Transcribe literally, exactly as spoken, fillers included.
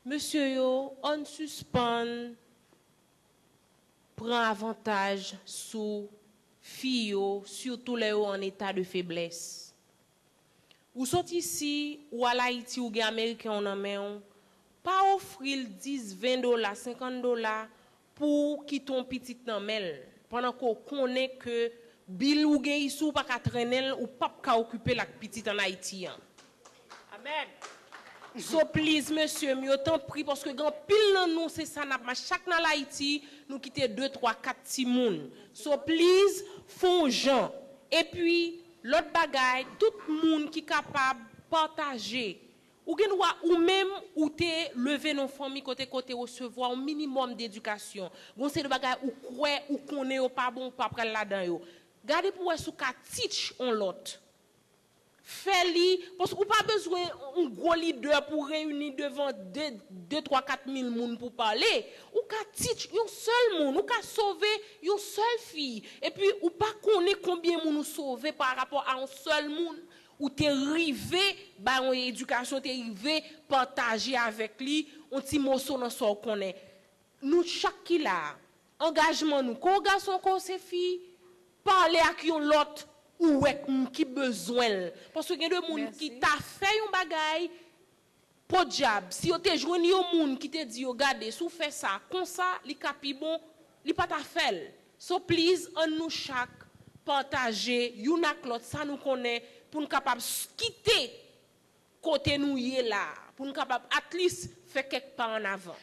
Mesye yo, ann sispann pran avantaj sou fi yo, sitou lè yo an eta de feblès. Ou sot isi, ou al Ayiti, ou gen Ameriken w nan men w, pa ofri l dis, ven dola, senkant dola pou w kite yon pitit nan men l, pandan ke w konnen ke bil ou gen isi, ou pa ka trennen l, ou p ap ka okipe l ak pitit ann Ayiti an. Amèn. So please, mesye m yo, tanpri, paske gen anpil nan nou, se sa n ap mache. Chak n al Ayiti, nou kite de, twa, kat timoun. So please, fè yon jan. Epi, lòt bagay, tout moun ki kapab pataje. Ou gen dwa, ou menm, ou te leve nan yon fanmi kote, kote resevwa yon minimòm dedikasyon. Gon se de bagay ou kwè, ou konnen yo pa bon, ou pa pral ladan yo. Gade pou wè si w ka teach yon lòt. Fè li, paske ou pa bezwen yon gwo lidè pou reyini devan de, de, twa, kat mil moun pou pale. Ou ka teach yon sèl moun, ou ka sove yon sèl fi. Epi ou pa konnen konbyen moun ou sove pa rapò a yon sèl moun. Ou te rive bay yon edikasyon, te rive pataje avèk li yon ti moso nan sa w konnen. Nou chak ki la a, angajman nou, ke w gason, ke w se fi, pale ak yon lòt ou wè k- ki bezwen l. Paske gen de moun ki ta fè yon bagay, podyab, si yo te jwenn yon moun ki te di yo, gade, si w fè sa konsa, li ka pi bon, li pa ta fè l. So please, ann nou chak pataje youn ak lòt sa nou konnen pou n kapab kite kote nou ye la a, pou n kapab at least fè kèk pa ann avan.